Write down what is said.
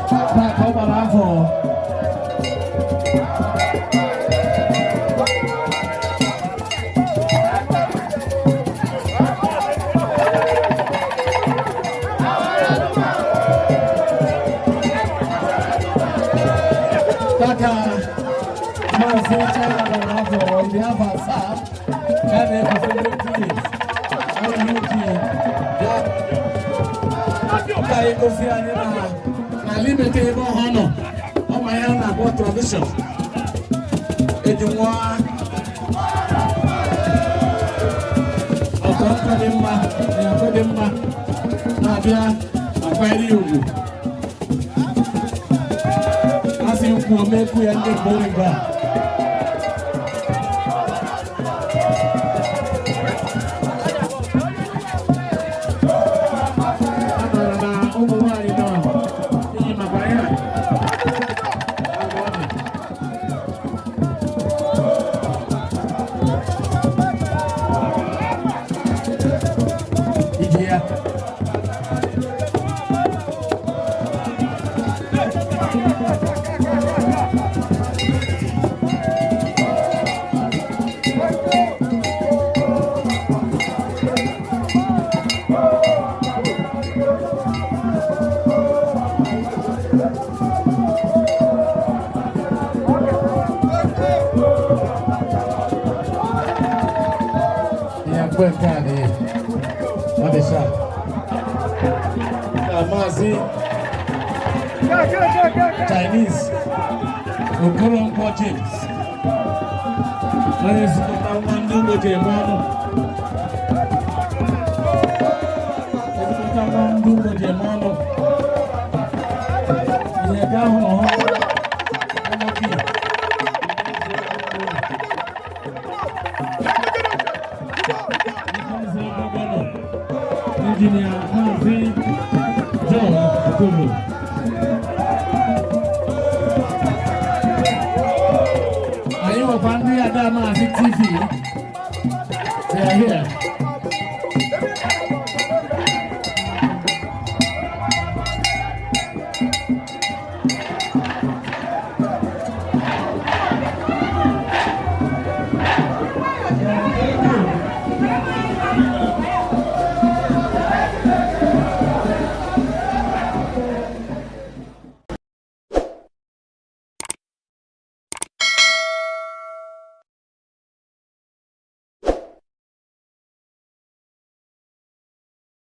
Taa ka ọ gbara afọ taa ka Maazị China gbara afọ 70 ka a na-ekwusi 70 years. Anyị ji bịa ka anyị gosi anyị na n'ala imete ebe ọha nọ, ọ ma ihe a na-akpọ tradition eji nwa ọtọ nkọ dị mma na akọ dị mma na-abịa akwanyere ya ugwu. Asị nkwu omekwu ya ndị mkpụrụ nga. A maara na ụmụ nwaanyị nọ iyi maka ihe a. Agwa ọ dị. Iji ya. Ihe mgbe nke a dị, ọ dị sharp. Ka Maazị Chinese Okoronkwo James, onye zipụta nwa ndị ugbo ji eme ọnụ, ezipụta nwa ndị ugbo ji eme ọnụ, ihe ga ahụ ọhụrụ ọmọkì. Governor, Engineer Maazị John Okoro. Anyị nwekwa ndị Ada Maazị TV.